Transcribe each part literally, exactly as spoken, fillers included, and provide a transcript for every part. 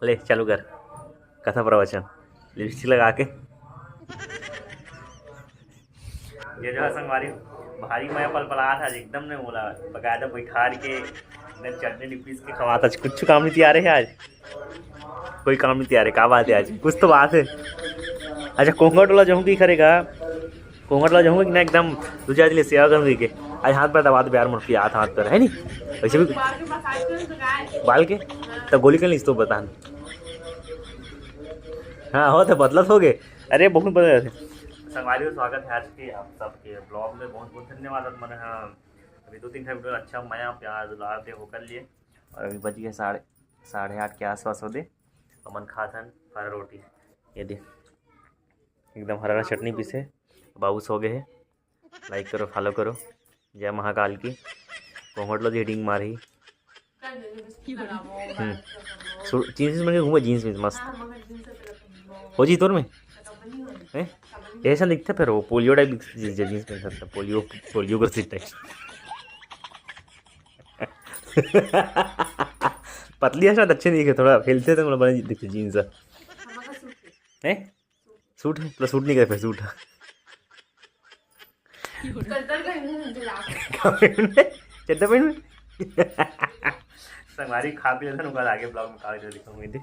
ले चालू कर कथा प्रवचन, लिपस्टिक लगा के। ये जो है संगवारी, भारी मया पलपलात आज एकदम ने मोला, बकायदा बैठार के एकदम चटनी पीस के खवात। आज कुछ काम नहीं तियारे है आज, कोई काम नहीं तियारे। का बात है आज? कुछ तो बात है। अच्छा, कोंघट वाला जहूँ की करेगा, कोंघट वाला जहूँ कि ना एकदम दू चार दिन ले सेवा करूँगी के। आज हाथ पर दबा दे यार, मोर पियात हाथ पर है नहीं, वैसे भी बाल के तब गोली कर लीस तो बता। हाँ, हो तो बदलत हो गए। अरे बहुत बदल थे। संगवारी हो, स्वागत है आज के आप सबके ब्लॉग में। बहुत बहुत धन्यवाद आप मन। हाँ, अभी दो तीन ठे वीडियो अच्छा मया प्यार दुलार दे होकर लिए। और अभी बज गए साढ़े साढ़े आठ के आसपास हो दे। हमन खात हन फरा रोटी। ये दे, एकदम हरा हरा चटनी पीसे। बाबू सो गए है। लाइक करो, फॉलो करो। जय महाकाल की। कोंघट लो जी, डींग मारही। हम्म। सु-, जींस में घूमे, जींस में मस्त। हो जी तोर में? हैं? ऐसा दिखता फिर वो पोलियो टाइप दिखता, जींस में सकता, पोलियो, पोलियो ग्रसित टाइप। पतली है शायद, अच्छे नहीं दिखे, थोड़ा हिलते तो बड़े दिखते जींस। हैं? सूट है, प्लस सूट नहीं करे, फिर सूट है। चड्डा पहन में, चड्डा पहन में। संगवारी खा पी लेथन, ओकर आगे ब्लॉग में का होथे दिखाऊंगी दे।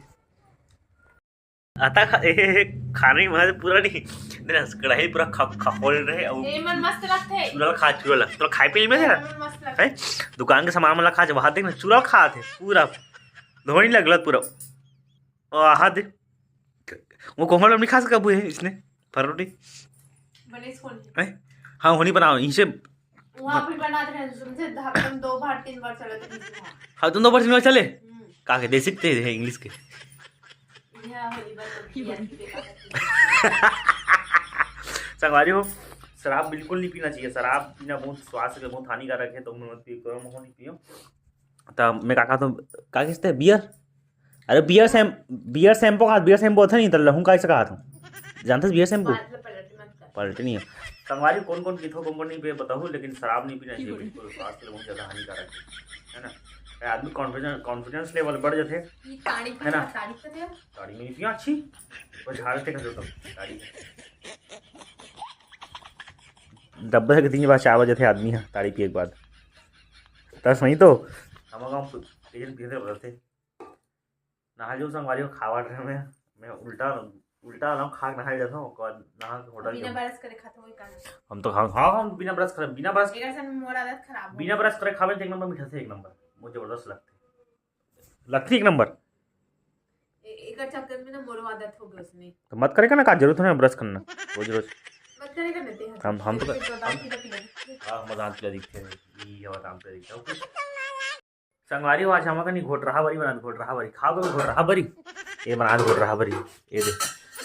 आता खा, ए, ए, ए, खाने के बाद पूरा नहीं, देख ना, कढ़ाई पूरा खा, खा खोल रहे, और ए, मन मस्त लगथे। चूरा खा, चूरा ला, तो खाए पी में ए, मन मस्त लगथे। हैं? दुकान के सामान वाला खा, वहां देख ना, चूरा खा थे पूरा, धोनी लगला पूरा। आहा दे, वो कोमल नहीं खा सका बुए इसने फरोटी। बने इसको नहीं। हैं? हाँ, होनी बनाओ इनसे। वहाँ भी बना रहे हैं, तुमसे हफ्ते में दो बार, तीन बार चले तो किसी को। हाँ, तुम दो बार, तीन बार चले? हम्म। का के दे सकते हैं इंग्लिश के। यह होली बात होती है, आपकी बेटा होती है। संगवारी हो, शराब बिल्कुल नहीं पीना चाहिए। शराब पीना बहुत स्वास्थ्य के लिए बहुत हानिकारक है, तो मत पियो, करो, मत नहीं पियो। त मैं का कहत हूँ, का कहते हैं, बियर? अरे बियर शैम-, बियर शैम्पू कहा, बियर शैम्पू होता नहीं, तो लहू का ऐसा कहा था, जानते बियर शैम्पू? बात ला पलट मत कर। पलट नहीं है। संगवारी, कौन कौन किथो कंपनी पे बताओ, लेकिन शराब नहीं पीना चाहिए बिल्कुल, स्वास्थ्य के लिए बहुत ज़्यादा हानिकारक है, है ना? ये आदमी कॉन्फिडेंस, कॉन्फिडेंस लेवल बढ़ जाते, ये ताड़ी है ना? पीना, ताड़ी पीते हो? ताड़ी नहीं पिया अच्छी, वो झाड़ते खा तो ताड़ी। डब्बे के तीन बार, चार बजे थे आदमी है ताड़ी पिए के बाद। तस नहीं तो। हम गाँव पीते पीते रहते। नहा जो संगवारी हो, खावा रहे मैं, मैं उल्टा, उल्टा ना खा के नहा जाता हूँ, ओकर बाद नहा के होटल बिना जाऊँ। ब्रश करे खाते हुए का? हम तो खा, हाँ, हम बिना ब्रश करे, बिना ब्रश, एकर से मोर आदत खराब हो बिना गई। ब्रश करे खावे तो एक नंबर मीठा से एक नंबर, मुझे जबरदस्त लगते। लगती एक नंबर। ए-, एकर चक्कर में ना मोरो आदत हो गई उसने। तो मत करेगा ना, का जरूरत है ना ब्रश करना रोज रोज? मत करेगा ना ते हम, हम तो तेरे कर-, से तो दांत पीला पीला दिखते। हाँ, हम दांत पीला दिखते हैं, ये हमारा दांत पीला दिखता है। संगवारी हो, आज हम कनी घोटरहा बरी बनात, घोटरहा बरी। खाओ तो घोटरहा बरी। ये बनात घोटरहा बरी। ये दे।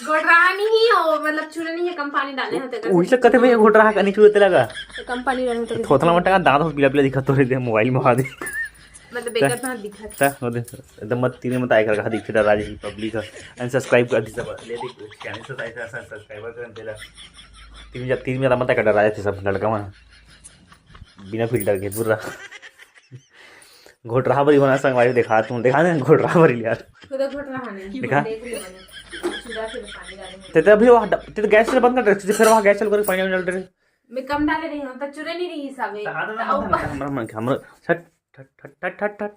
घोटरहा नहीं हो, मतलब चूरा नहीं है, कम पानी डाले होते कर। वही से कहते भैया घोटरहा कनी चूरा तेला का। तो कम पानी डाले होते। थोथला मट्टा का दांत पीला पीला दिखा तो रे दे, मोबाइल में आ दे। मतलब बेकार ना दिखा। ता, वो दे, एकदम मत, तीन मत आए कर कहा दिखते डरा जी पब्लिक है। अनसब्सक्राइब कर दी सब। ले देख, चैनल से साइड से सब्सक्राइबर कर देला। तीन जब तीन में मत कर डरा जाते सब लड़का मन। बिना फिल्टर के पूरा। घोटरहा बरी बना संगवारी, देखा तुम, देखा दे घोटरहा बरी यार। खुद घोटरहा नहीं, देखा? देख ले मैंने। चूड़ा के पानी डाले हैं। ते, ते अभी वहाँ ड-, ते तो गैस से बंद कर दे, फिर वहाँ गैस चालू करके पानी डाल दे। मैं कम डाले रही हूँ, तो चूरे नहीं रही हिसाब में। तो हाँ, तो तो ना, ऊपर। हमरा मन के, हमरा, छट, छट, छट, छट, छट।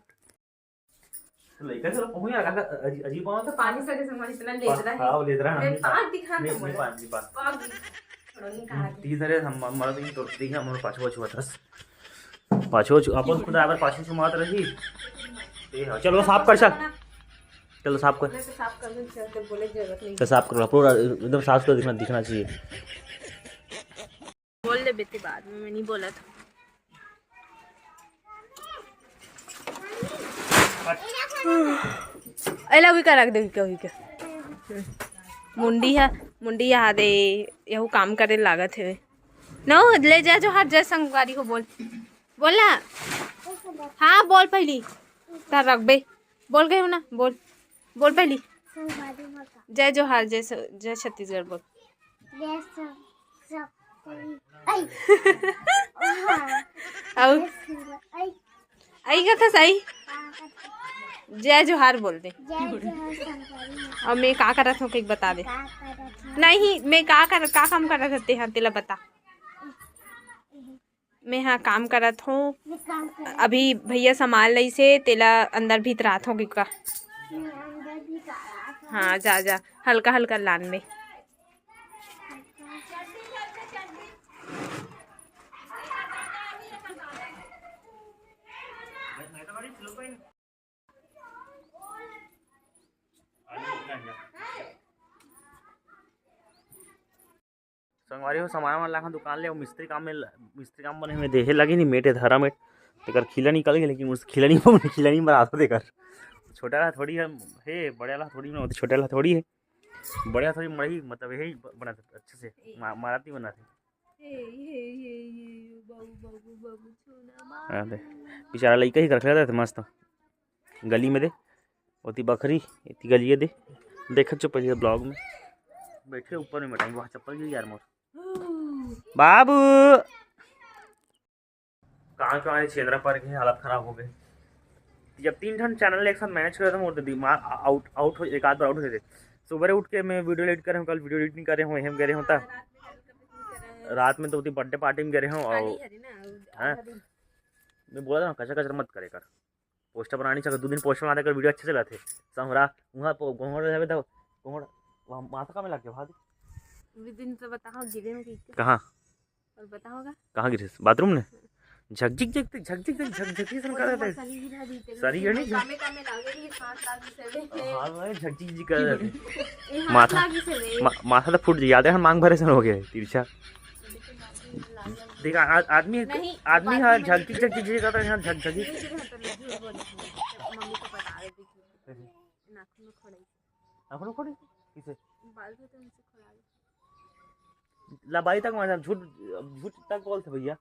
तो लइका से पहुंच आ रहा, अजी-, अजीब बात है। पानी सरे संगवारी इतना लेत रहा है। हाँ, वो लेत रहा है, मैं हमने पाक दिखा नहीं, दो नहीं, बोले। पाक नहीं, पाक। पाक दिखा। थोड़ा नहीं कहा था। तीन सारे हम, हम, हमारा तो ये तो देखिए, हमारे पाछू, पाछू आता है। पाछू, पाछू, अपन खुद आकर पाछू से मात रही। ए, हाँ, चलो साफ कर, चल। चलो साफ कर। मैं तो साफ कर दूं, चल, तो बोले जरूरत नहीं। तो साफ कर लो, पूरा एकदम साफ सुथरा दिखना, दिखना चाहिए। बोल ले बेटी, बाद में, मैं नहीं बोला था। एला उही का रख दे, उही का, उही का। मुंडी हा, मुंडी हा दे, यहू काम करे लागत हे। नो, ले जा जो हाथ, जय संगवारी हो बोल। बोल ना। हाँ, बोल पहली। तार रखबे। बोल गए हो ना? बोल। बोल पहली। संगवारी हो का? जय जोहार, जय स-, जय छत्तीसगढ़ बोल। जय स-, स-, आई। हाँ। आऊ? जय स-, आई। आई का था सही? हाँ, का था। जय जोहार बोल दे। जय जोहार संगवारी हो। अउ मैं का करत हंव, कइके बता दे। का करत हंव? नहीं, मैं का कर, का काम करत हंव, तेहा तेला बता। मैं हा काम करत हंव। मैं काम करत अभी भैया सामान लइसे, तेला अंदर भीतरात हंव, कइके का। मैं अंदर भीतरात हंव। हाँ, जा, जा, हल्का हल्का लान में। संगवारी हो, सामान वामान लाखा दुकान ले, अउ मिस्त्री काम में ल-, मिस्त्री काम बने हुए देहे लगे नहीं, मेट हे धरा मेट, तेकर खीला निकल गए, लेकिन उस खीला नहीं, खीला नहीं बना सकते कर। छोटा वाला थोड़ी है, हे, बड़े वाला थोड़ी बनाते, छोटे वाला थोड़ी है, बड़े वाला थोड़ी मड़ही, मतलब यही ब-, बनाते अच्छे से, मा-, माराती बनाते। ए, ए, ए, ए, बाबू, बाबू, बाबू, छोना हाँ, दे। बाबू। बेचारा लइका ही कर खेलत रहिथे मस्त। गली में दे, ओती बखरी, एती गलिए दे। देखत चो पहले vlog में। बैठे ऊपर में बटाई, वहाँ चप्पल गिर यार मोर। बाबू। कहाँ कहाँ ये छेंदरा पर के हालत खराब हो गए। जब तीन ठन channel एक साथ manage करे, तो मोर तो दिमाग out, out हो, एक आध बार out हो जाते। सुबह उठ के मैं video edit करे हूँ, कल video edit नहीं करे हूँ, हम करे हूँ ता। रात में तो ओती birthday party में करे हूँ, और खाली हरी ना, हाँ? आधा दिन। मैं बोला था ना, कचर कचर मत करे कर, poster बनानी चाहिए। दो दिन poster बनाते कर, video अच्छे से रहते। संगवारी, वहाँ पो-, गोहर रहबे तो, गोहर, वहाँ माथा का में लग गया, भाग। दो दिन से बताओ, गिरे में कहीं। कहाँ? और बताओगा? कहाँ गिरे? Bathroom में? झकझिक, झकझिक, झकझिक, झकझिक, झकझिक, ऐसा कर रहे थे। सरी गिरा दी तेरे। सरी गिरा नहीं? कामे, कामे लागे, ये सांस लागी से बे। हाँ, मैं झकझिक, झकझिक कर रहे थे। ये हाथ माथा, लागी से बे। मा-, माथा तो फूट जाए, याद है, हम मांग भरे से हो गए, तिरछा। देख, आ-, आदमी, नहीं, आदमी, हाँ, झकझिक, झकझिक, झकझिक करता है, हाँ, झकझिक। नहीं, झूठ बोल रही है। मम्मी को बता दे, देखिए। नाखून में खड़े। नाखून में खड़े? किसे? बाल थे तो उनसे खड़ा। ला बाई तक, मतलब, झूठ, झूठ तक बोलते भैया।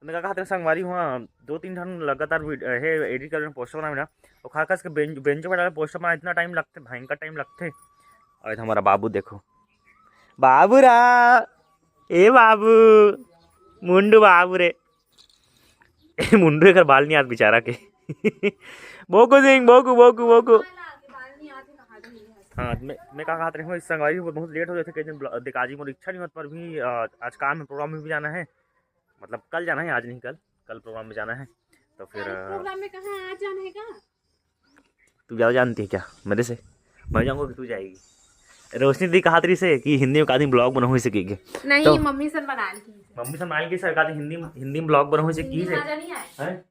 मैं का कहते संगवारी हुआ, दो तीन ठन लगातार वीड-, हे, edit करने, poster बनावे ना, वो खास करके बेंज-, बेंजो में डाले poster में इतना time लगते, भयंकर time लगते। और हमारा बाबू देखो, बाबू रा, ए बाबू, मुंडू बाबू रे। मुंडू एकर बाल नहीं आत बेचारा के। बोकू सिंह, बोकू, बोकू, बोकू। हाँ, मैं, मैं का कहत रहे हूँ, इस संगवारी को बहुत late हो जाते, कई दिन ब्लॉ-, देख, आज ही मोर इच्छा नहीं होत, पर भी, आ, आज काम है, program में भी जाना है, मतलब कल जाना है, आज नहीं कल, कल program में जाना है, तो फिर, कल आ, program में कहाँ आज जाना है का? तू ज़्यादा जानती है क्या मेरे से? मैं जाऊँगा कि तू जाएगी? रोशनी दी कहा तरी से कि हिंदी में का दिन vlog बनाहूँ इसे की के। नहीं, तो मम्मी से बना ली। मम्मी से बना ली सर का दिन हिंदी, हिंदी में vlog बनाहूँ इसे की हिंदी से। मजा नहीं आए। हैं?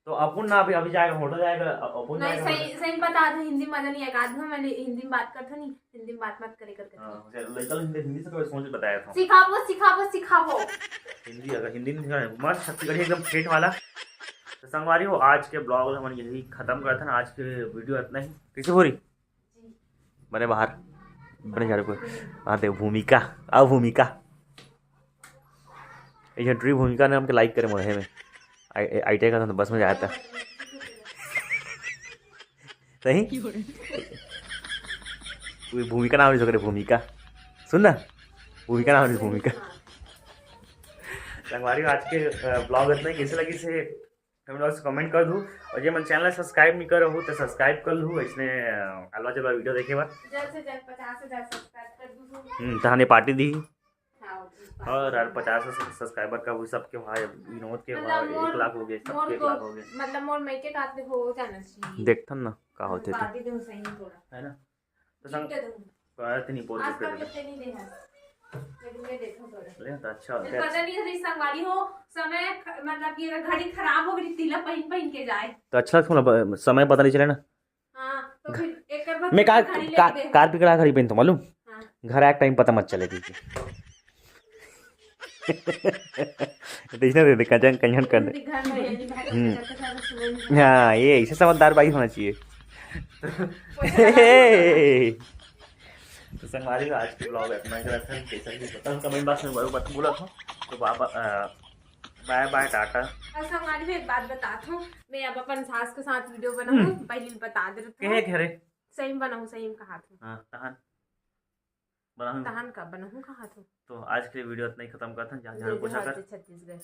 तो अपन ना अभी, अभी जाएगा, होटल जाएगा, अ-, अपन नहीं, जाएगा सही, होटल। सही बता दो, हिंदी मजा नहीं आएगा। आज ना मैंने हिंदी में बात करता नहीं, हिंदी में बात मत करे करके। हाँ, चल, लड़का लोग हिंदी, हिंदी से कोई सोच बताया था। सिखाबो, सिखाबो, सिखाबो। हिंदी, अगर हिंदी में सिखाना है, मस्त छत्तीसगढ़ी एकदम ठेठ वाला। तो संगवारी हो, आज के vlog हमन यही खत्म करत हन। आज के video इतना ही। कैसे हो रही? बने बाहर, बने झाड़ू को। हाँ, देख भूमिका, आओ भूमिका। ये ट्री भूमिका ने हमके like करे मोहे में। आई, आई टी आई का तो बस में जाता। सही? कोई भूमिका नाम नहीं करे, भूमिका। सुन ना, भूमिका नाम नहीं, भूमिका। संगवारी, आज के, अ, vlog इतना ही। कैसे लगी से comment box में comment कर दू, और जे मन channel subscribe नहीं करे हो तो subscribe कर लू, इसने, अ, अलवा चलवा video देखे बर। जल्द से जल्द पचास हजार subscribe कर दू। हम्म, तहाने party दी। हाँ, और यार, पचास subscriber का वो सबके भाई, विनोद के मतलब भाई, मोर, एक लाख हो गए, मोर सबके एक लाख हो गए। मतलब मोर मायके काट दे हो जाना चाहिए। देखथन ना, का होते तो। बाकी दिन सही थोड़ा। है ना? तो संग-, जीते तुम। बात नहीं बोल आज सकते का थे। कितने नहीं देना। लेकिन मैं देखो थोड़ा। ले, तो अच्छा, फिर अच्छा। पता नहीं, अरे संगवारी हो, समय ख-, मतलब कि अगर घड़ी खराब हो गई, तीला पहन, पहन के जाए। तो अच्छा, थोड़ा ब-, समय पता नहीं चले ना। हाँ, तो फिर एक बार मैं कार, घड़ी लेके कार, दे। कार पिकड़ा घड़ी पहनता हूँ, मालूम? हाँ। घर आए time पता मत चले, क्योंकि तो इसने दे दे, कंजन, कंजन कर दे। घर में ये नहीं, घर हम्म। में जाके सारा सुबह नहीं। हाँ, ये ऐसे समझदार भाई होना चाहिए। तो संगवारी हो, आज के vlog इतना ही रहता है। जैसा कि बताऊँ, comment box में बड़ू बात बोला था, तो बाबा, अ, bye bye, टाटा। और संगवारी हो, एक बात बतात हूँ, मैं अब अपन सास के साथ video बनाऊँ, हम्म। पहले बता दे रहा कहे था। घरे? सही में बनाऊँ, सही में कहा था। हाँ, तहन बनाऊँ। तहन का बनाऊँ कहा था। तो आज के लिए video इतना ही खत्म करता हूँ। जहाँ जय झाड़ू पोछा जोहार, कर। जय छत्तीसगढ़।